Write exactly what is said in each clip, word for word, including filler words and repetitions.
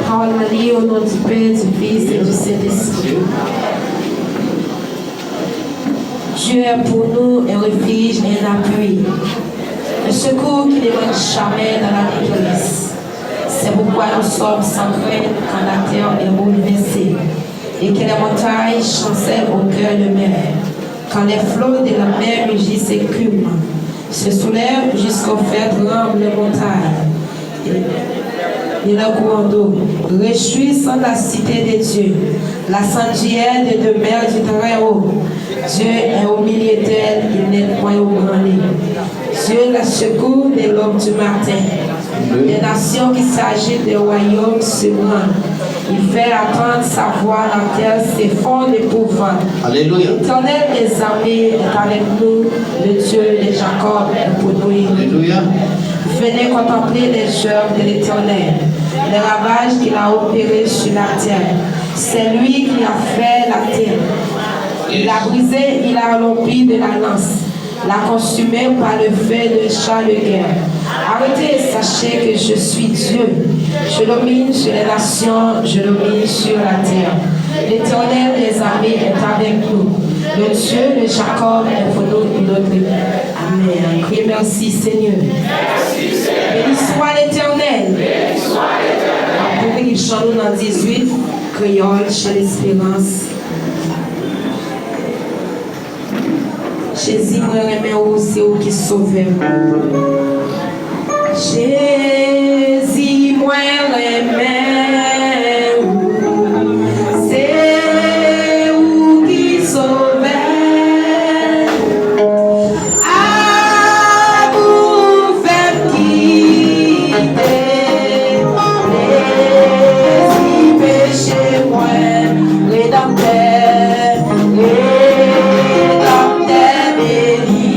Pawòl la li o non di Pè, di Fis e di Sentespri. Dieu est pour nous un refuge et un appui, un secours qui ne manque jamais dans la détresse. C'est pourquoi nous sommes sans crainte quand la terre est bouleversée et que les montagnes chancellent au cœur de mer, quand les flots de la mer mugissent et écument, se soulèvent jusqu'au fait tremblent les montagnes et, et leurs courants d'eau. Réjouissons la cité de Dieu, la sanctuaire de demeure du Très-Haut. Dieu est au milieu d'elle, il n'est point ébranlé. Dieu la secours de l'aube du matin. Des nations qui s'agitent, des royaumes s'ébranlent. Il fait entendre sa voix, la terre s'effondre d'épouvante. Alléluia. L'Éternel des armées est avec nous, le Dieu de Jacob est pour nous. Alléluia. Venez contempler les œuvres de l'Éternel, les ravages qu'il a opérés sur la terre. C'est lui qui a fait la terre. Il a brisé, il a rompu de la lance, l'a consumé par le feu de char de guerre. Arrêtez, sachez que je suis Dieu. Je domine sur les nations, je domine sur la terre. L'Éternel des armées est avec nous. Le Dieu de Jacob est pour nous une autre. Amen. Criez merci, Seigneur. Béni soit l'Éternel. N ap kouvri chan nou nan dizuit, kreyòl, chan lesperans. Jezi, mwen renmen ou, se ou ki sovè m. Jezi, mwen renmen ou, se ou ki sovè m. Amour fè m kite lezi peche mwen, Redanmtè, Redanmtè beni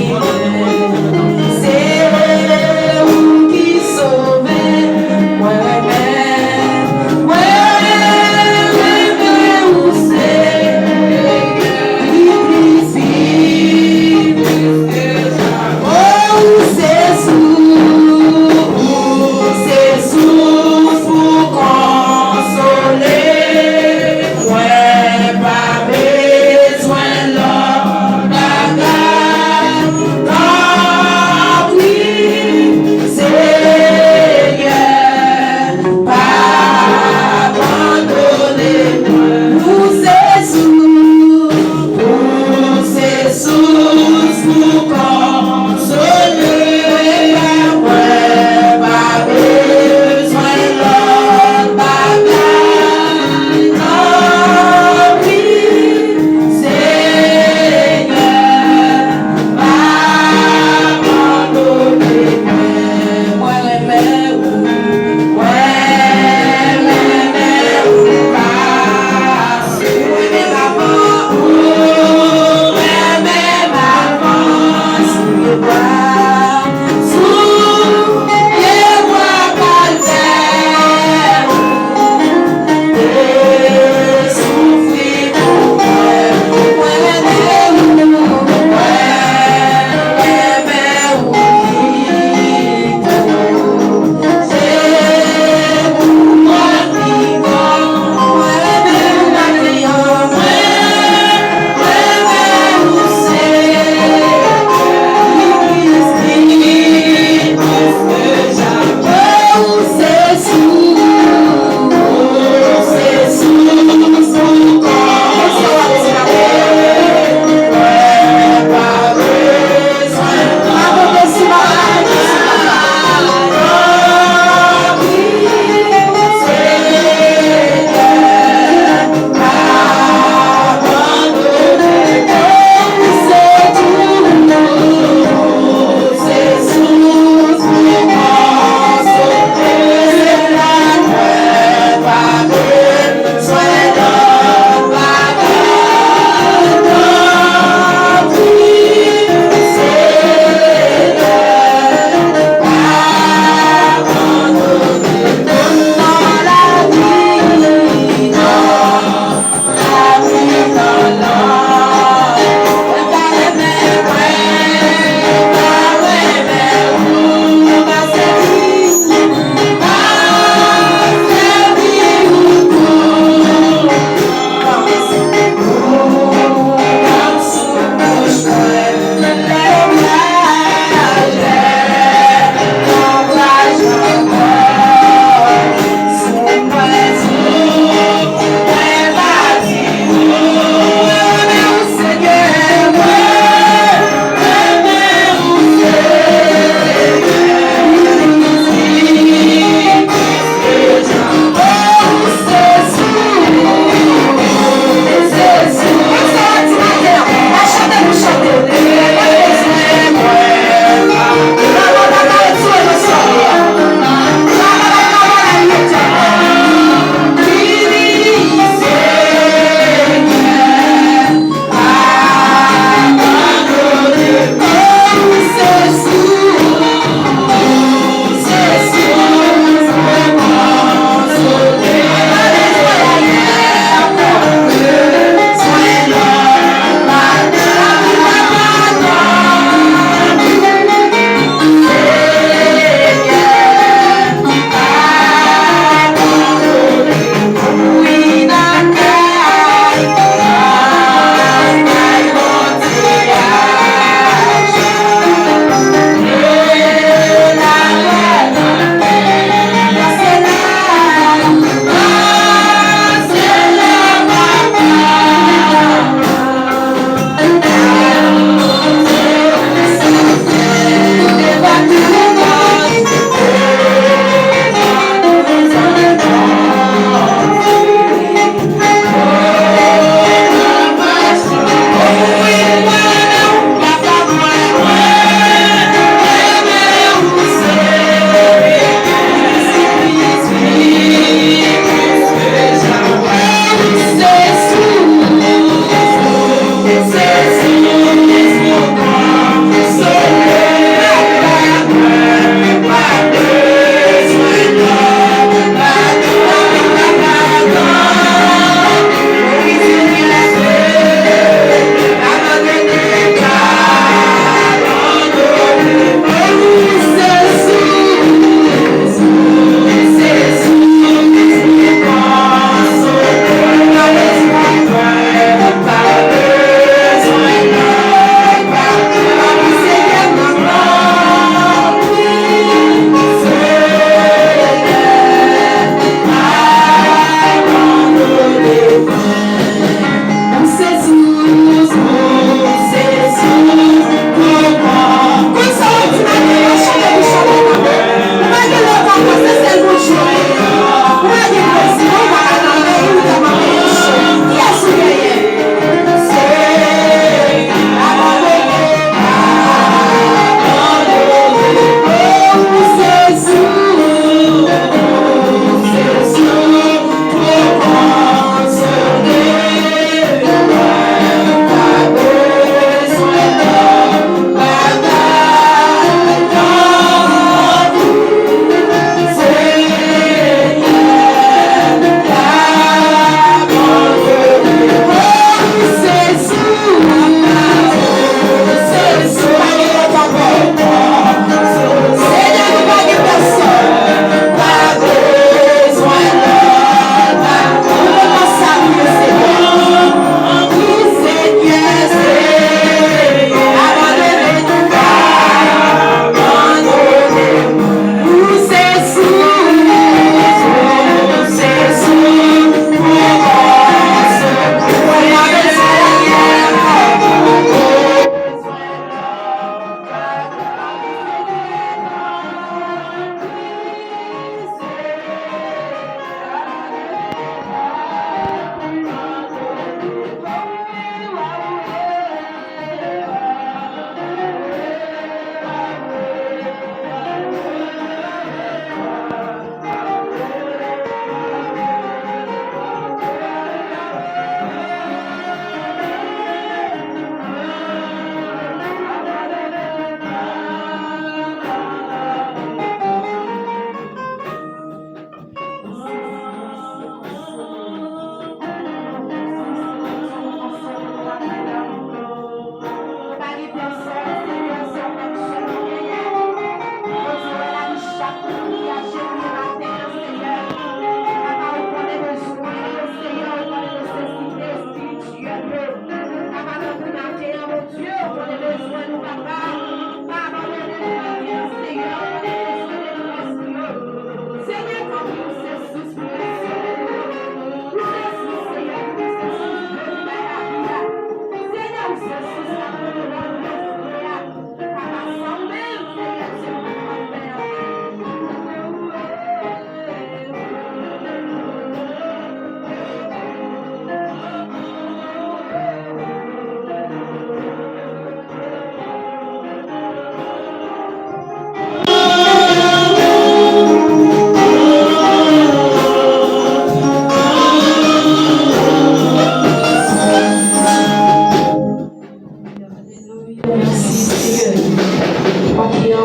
mwen. Se ou ki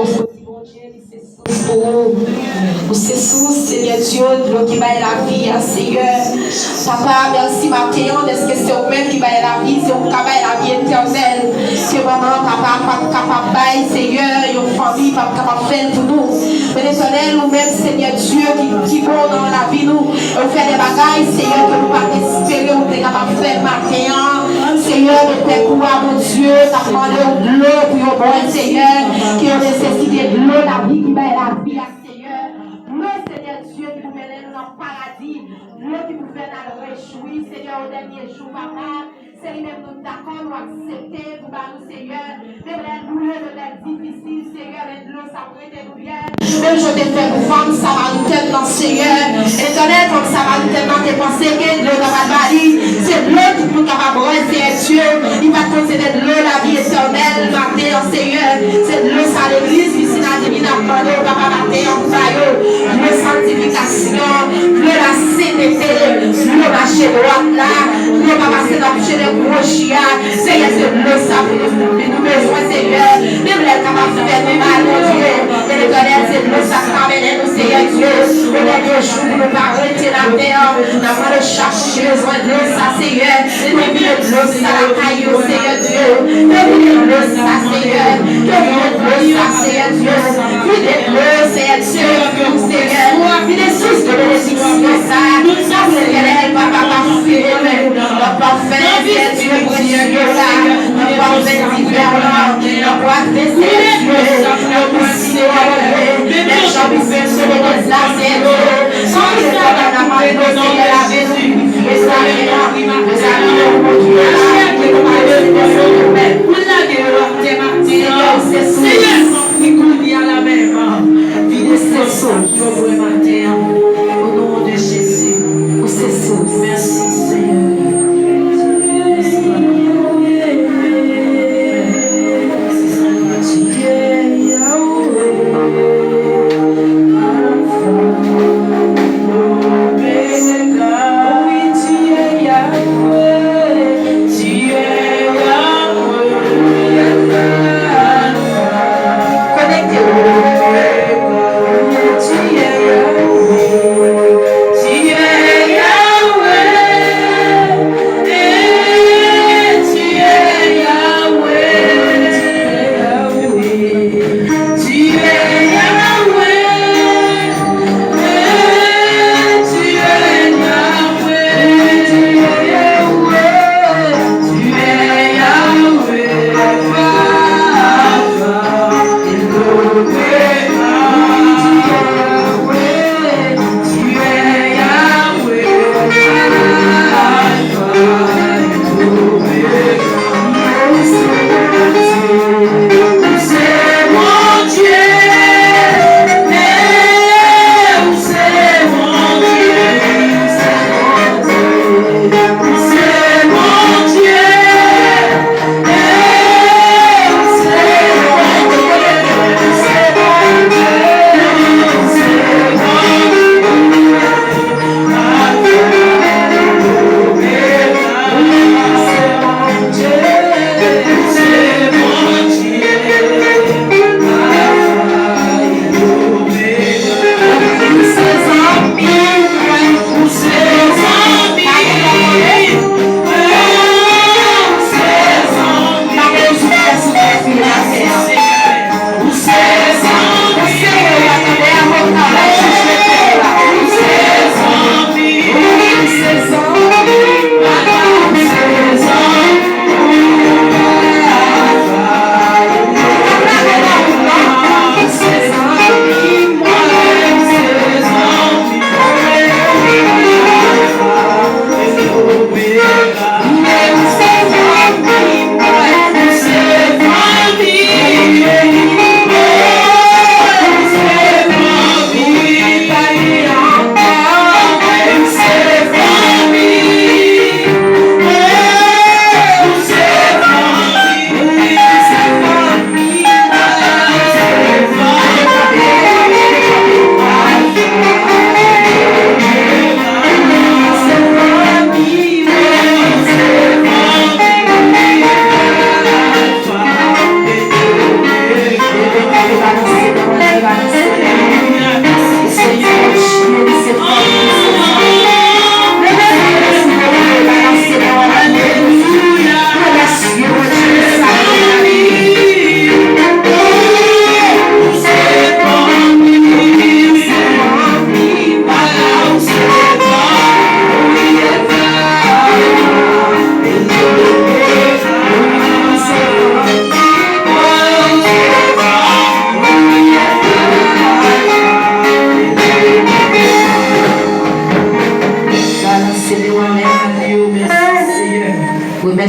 Bondye, li se sous pou ou. Ou se sous, Senyè Dye, dlo ki bay lavi a, Senyè. Papa, mèsi maten an, dèske se ou menm ki bay lavi, se ou ki ka bay lavi etènèl. Ke manman, papa, pa t kapab bay, Senyè, yon fanmi, pa t kapab fè l pou nou. Men Letènèl, ou menm, Senyè Dye, ki, ki bon nan lavi nou, e ou fè de bagay, Senyè, ke nou pa t espere ou te kapab fè maten an. Senyè, nou pèp ou a, Bondye, k ap mande w dlo pou yo bwè, Senyè, ki yo nesesite dlo lavi ki bay lavi a, Senyè. Dlo, Senyè Dye, ki pou mennen nou nan paradi. Dlo ki pou fè n al rejwi, Senyè, o dènye jou, papa. Se li menm nou dakò, nou aksepte pou ba nou, Senyè. Men lè doulè, men lè difisil, Senyè, men dlo sa prete nou. Menm jan w te fè pou fanm samaritèn nan, Senyè. Etènèl, fanm samaritèn nan te panse ke dlo ta pral ba li, se dlo tout moun kapab bwè, Senyè Dye. Li pa t konn se te dlo lavi etènèl maten an, Senyè. Se dlo sa legliz, Piscina Divina ap mande w, papa, maten an pou ba yo. Dlo sanktifikasyon, dlo lasentete, dlo mache dwat la, dlo pa pase nan chemen kwochi a. Senyè, se dlo sa pou nou, nou bezwen, Senyè. Menm lè l kapab fè nou mal, Bondye. Men Letènèl, se dlo sa k ka mennen nou, Senyè Dye. O dènye jou, pou nou pa rete atè. N ap mande chak moun ki bezwen dlo sa, Senyè. Pou vide dlo sa lakay yo, Senyè Dye. Pou vide dlo sa, Senyè. Pou vide dlo sa, Senyè Dye. Vide dlo, Senyè Dye. Senyè, vide sous de benediksyon sa. Sa, Letènèl, papa, pa fini, men. Nan pafè, Senyè Dye, presye la, nan pafè divè la, nan pafè, Senyè Dye, nan pafè, Senyè Dye, nan pafè, Senyè Dye, nan pafè, Senyè Dye, Senyè, lave nou, pirifye sa, Senyè, Senyè, Senyè, Senyè, Senyè, Senyè,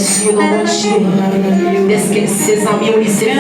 Mesye, non, Bondye. Dèske se zanmi w, li se